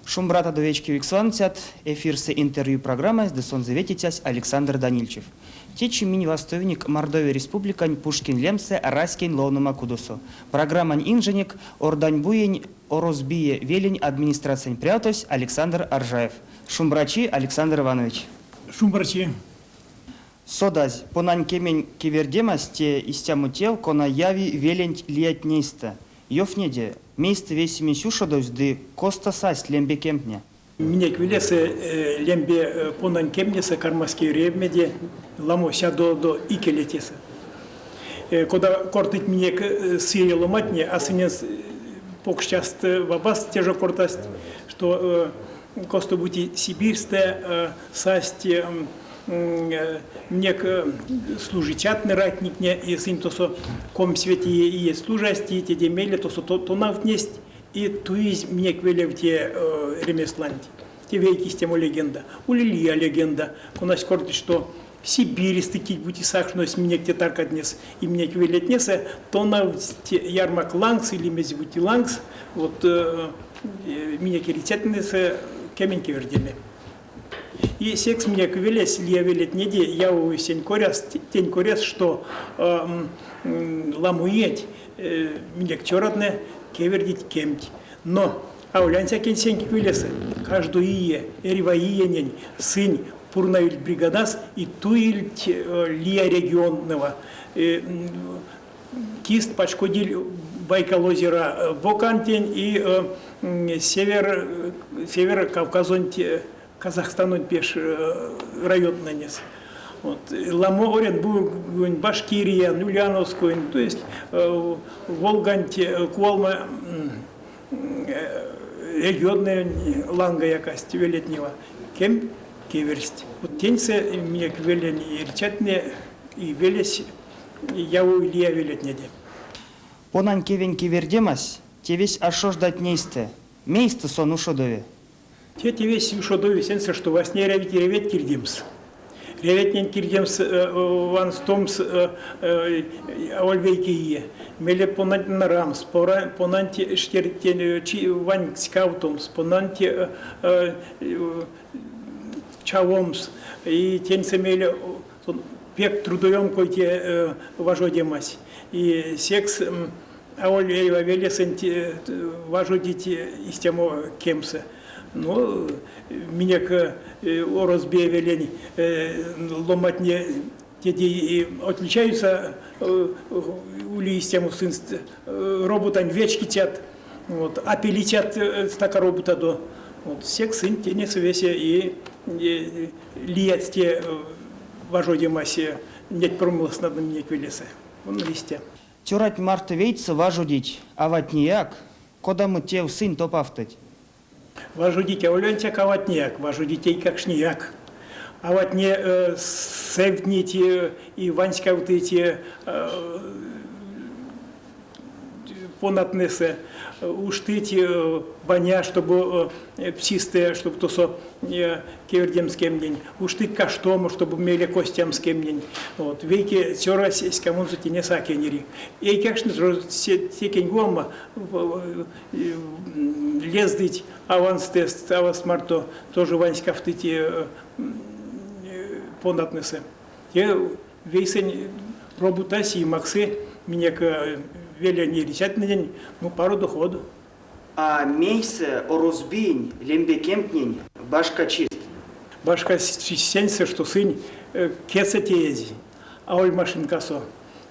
Шумбратадо вечкевикс ваныцят, эфирсэ интервью программась ды сонзэ ветицясь Александр Данильчев. Течи минь вастовинек Мордовия Республикань Пушкин лемсэ раськень ловнома кудосо. Программань инженек Орданьбуень Орозбие велень администрациянь прявтось Александр Аржаев. Шумбрачи, Александр Иванович! Шумбрачи! Содазь, понань кемень кевердемась те истямо тев, кона яви веленть лиятнестэ. Ёвтнеде, мейстэ весемесь ушодовсь ды косто састь лембе кемтне? Минек велесэ лембе понань кемнесэ кармасть кеверевмеде ламо сядодо икеле тесэ. Кода кортыть минек сыре ломантне, а сынест покштяст бабаст те жо кортасть, что косто-бути Сибирьстэ састь минек служицятне, ратниктне, и сынь тосо комсьвети ие служасть, и теде мейле тосо тонавтнесть, и туизь минек велев те ремесланть. Те вейке истямо легенда. Ули лия легенда, конась кортыть, что Сибирьстэ кить-бути сакшнось минек те таркатнес и минек велетнесэ тонавтсть ярмак лангс или мезе-бути лангс, вот минек эрицятнесэ кемень кевердеме. И секс минек велесь лия велетнеде явови сень коряс, тень коряс, что ламо иеть минек цёратне кевердить кемть. Но аволь ансяк велесэ, каждой ие, эрьва иенень сынь пурнавильть бригадас и туильть лия регионтнэва. Кист пачкодиль Байкал озера бокантень и север, север Кавказонть, Казахстанонть пеш районтнэнес. Вот. Ламо Оренбургонь, Башкирия, Ульяновскоень, то есть Волганть кувалма регионтнэнь ланга якасть велетнева. Кем кеверсть. Вот теньсэ минек велень эрицятне и велесь явови лия велетнеде. Понань кевень кевердемась, тевесь а шождатнестэ. Мейстэ сон ушодови? Те тевесь ушодови сеньсэ, што васня эрявить реветь кирдемс. Реветнень кирдемс, ванстомс аволь вейке ие. Мейле понанть нарамс, понанть ванькскавтомс, понанть чавомс. И теньсэ мейле пек трудоемкой те важодемась. И секс аволь эрьва велесэнть важодить истямо кемсэ. Ну, минек Орозбие велень ломантне теде отличаются ули истямо сынст роботань вечкицят, вот, а пелицят стака роботадо. Вот, секс сынь тенесэ весе и лиядсь те важодемась неть промыслатне минек велесэ. Он истя. Цёрать марто вейсэ важодить аватнеяк, кодамо тев сынь топавтыть? Важодить аволь ансяк аватнеяк, важодить эйкакштнеяк. Аватне сэвтнить и ванськавтыть понатнесэ, уштыть баня, чтобы псистэ, чтобы тосо кевердемс кемнень, уштыть каштомо, чтобы мейле костямс кемнень. Вот. Вейке цёрась ськамонзо тенес а кенери. Эйкакштне секень гуама лездыть аванстест, аваст марто тоже ванськавтыть понатнесэ. Те вейсэнь роботась и максы минек велень эрицятненень ну, паро доход. А мейсэ Орозбиень лембе кемтнень башка чист? Башка сеньсэ, что сынь кецэ теезь, аволь машинкасо.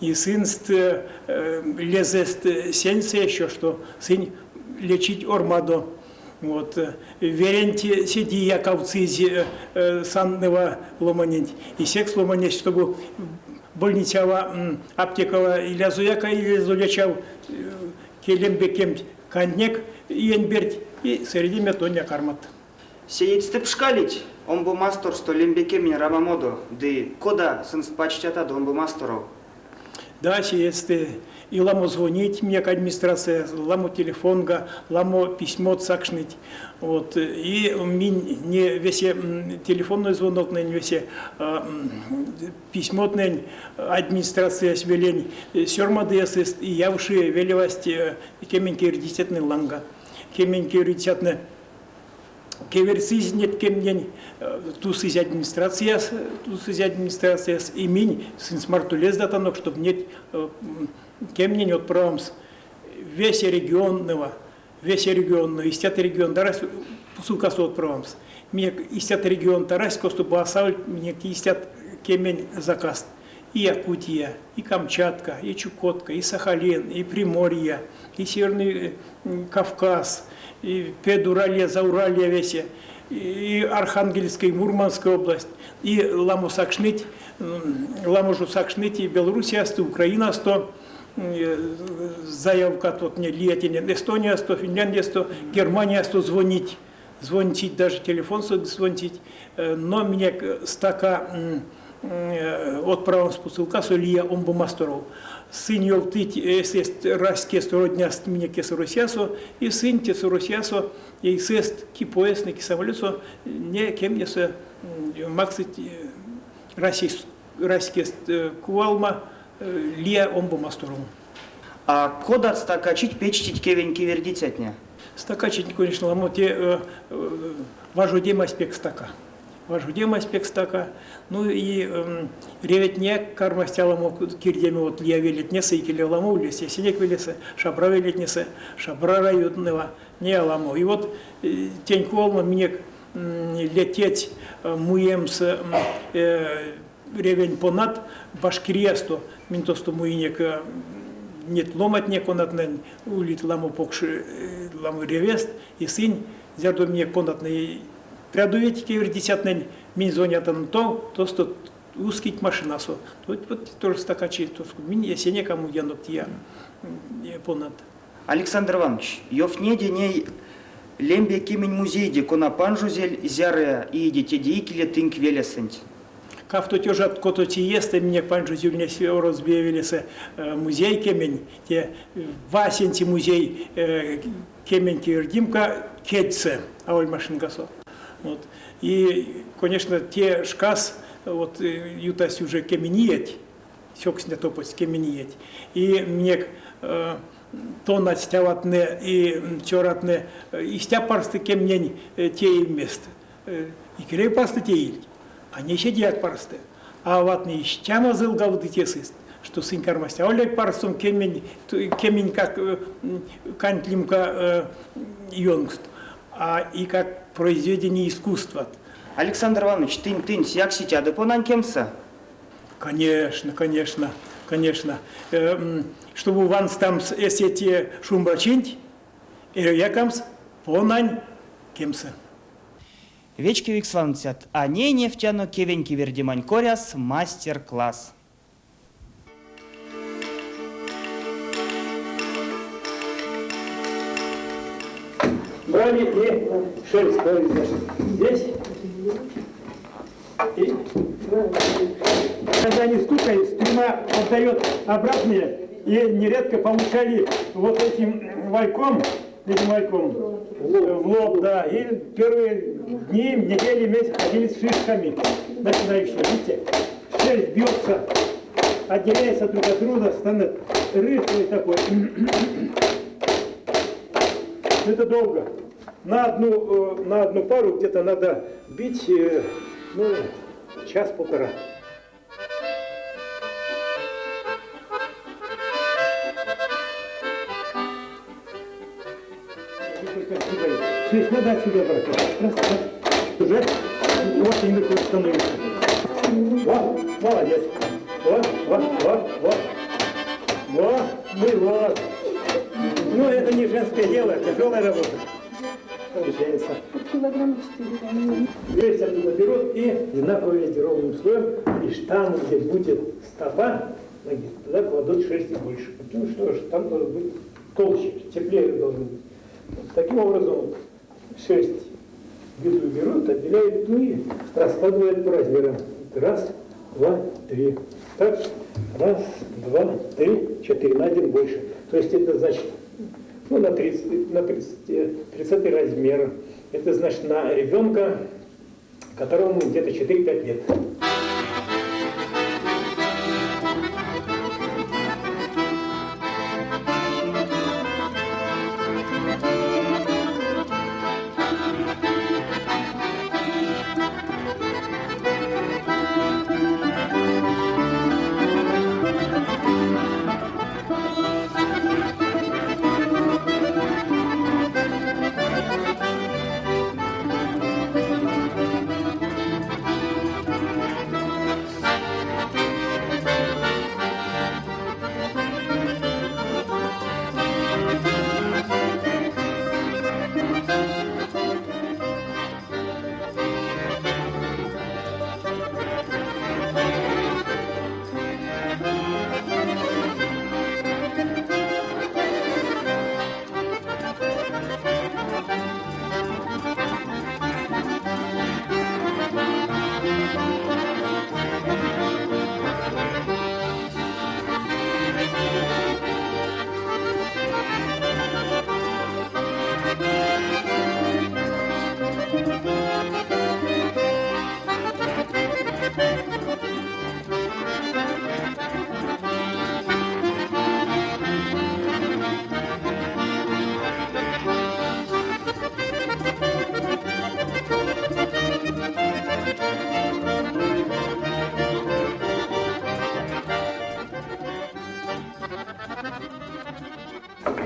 И сынст лезэст сеньсэ еще, что сынь лечить ормадо. Вот. Веренть седи якавтсызь сантнэва ломаненть. И секс ломанесь, чтобы больницява, аптекава илязо яка, илязо лечав, келембе кемть канднек иень перть и середиме тоня кармат. Сеедьстэ пшкалить омбо масторсто лембе кемень рамамодо ды кода сынст пачтятадо омбо масторов? Да, сеедьстэ. И ламо звонить минек администрация, ламо телефонга, ламо письмот сакшныть. Вот. И минь не весе телефонной звоноктнень, весе письмотнень администрациясь велень сёрмады эсест и явши велевасть кемень кевердицятнень ланга. Кемень кевердицятне кевердсызь неть кемнень, тусызь администрацияс, тусызь администрацияс, и минь сынст марто лездатанок, чтобы неть кемнень отправамс весе регионного, весе регионного, истят регион арась посылкасо отправамс. Минек истят регион арась, косто басавольть минек истят кемень заказт. И Якутия, и Камчатка, и Чукотка, и Сахалин, и Приморье, и Северный Кавказ, и Педуралье, Зауралье весе, и Архангельская, и Мурманская область, и ламо сакшныть, ламо жо сакшныть и Белоруссиясто, Украинасто, заявкат вот не лиятнень Эстониясто, Финляндиясто, Германиясто звонить, звонить, даже телефон звонить, но минек стака отправамс посылкасо лия омбо масторов. Сынь ёвтыть эсест раськест родняст минек тесэ Россиясо, и сынь тесэ Россиясо эйсэст ки поездтнэ, ки самолетсо не кемнесэ максыть раськест кувалма лия омбо масторов. А кодат стакачить печтить кевень кевердицятне? Стакачить, конечно, ламо те важодемась пек стака. Важодемась пек стака. Ну и реветне кармасть аламо кирдеме вот лия велетнесэ икеле ламо ульнесь эсенек велесэ, шабра велетнесэ, шабра районтнэва не аламо. И вот тень кувалма минек лететь муемс ревень понат Башкириясто, минь тосто муинек неть ломатне, конатнень улить ламо покш ламо ревест, и сынь, зярдо минек понатне прядовить кевердицятнень, минь звонятано то, тосто ускить машинасо. Вот, вот тоже стакачи, минь эсенек а муянок тия понат. Александр Иванович, ёвтнеде ней лембе кемень музейде, кона панжозель зярыя иеде теде икеле тынк велесэнть. Кавто тёжат котоце иестэ минек панжозь ульнесь Орозбие велесэ музей кемень, те васенце музей кемень кевердимка кедьсэ, аволь машинкасо. Вот. И, конечно, те шкас вот ютась уже кемень иеть, сёксня топодсь кемень иеть. И минек тонадсть аватне и цёратне истя парсте кемнень теемест. Икеле парсте теильть, а не седеяк парсте. А аватне истя мазылгавтыть эсест, что сынь кармасть аволь парсом кемень, кемень как кантлимка ёнкст, а и как произведение искусства. Александр Иванович, тынь тынсь якситядо понань кемсэ? Конечно, конечно, конечно. Чтобы ванстамс эсеть шумбрачинть, эрявякамс понань кемсэ. Вечкевикс ваныцят, а ней невтяно кевень кевердемань коряс мастер-класс. Брали и шерсть брали, значит, здесь. И когда они стукают, струна отдает обратные, и нередко получали вот этим вальком, этим вальком в лоб, да. И первые дни, недели, месяц ходили с шишками начинающие, видите, шерсть бьется, отделяется друг от друга, станет рыхлый такой. Это долго. На одну пару где-то надо бить, ну, час-полтора. Шесть надо отсюда брать. Раз, раз. Уже вот именно становится. Во, молодец. Во, во, во, во. Во, ну и вот. Ну, это не женское дело, тяжелая работа. Получается. Килограмм 4. Весь оттуда берут и одинаково везде ровным слоем. И там, где будет стопа, ноги, туда кладут шерсти больше. Потому что ж, там должен быть толще, теплее должен быть. Вот таким образом вот, шерсть битую берут, отделяют, ну и раскладывают по размерам. Раз, два, три. Так. Раз, два, три, четыре, на один больше. То есть это значит, ну, на 30, на 30, 30 размер. Это значит на ребенка, которому где-то 4-5 лет.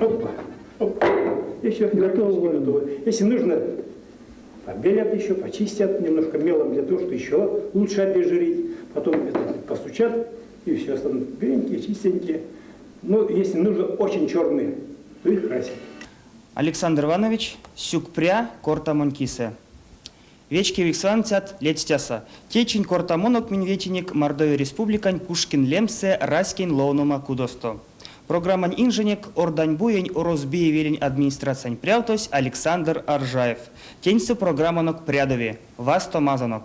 Опа, опа. И все, готово, готово. Если нужно, побелят еще, почистят немножко мелом для того, чтобы еще лучше обезжирить. Потом это постучат, и все, станут беленькие, чистенькие. Но если нужно очень черные, то их красят. Александр Иванович, сюкпря кортамонь кисэ. Вечкевикс ваныцят, ледстяса. Течинь кортамонок минь ветинек Мордовия Республикань Пушкин лемсэ раськень ловнома кудосто. Программань инженек Орданьбуень Орозбие велень администрациянь прявтось Александр Аржаев. Теньсэ программанок прядови. Вастомазонок.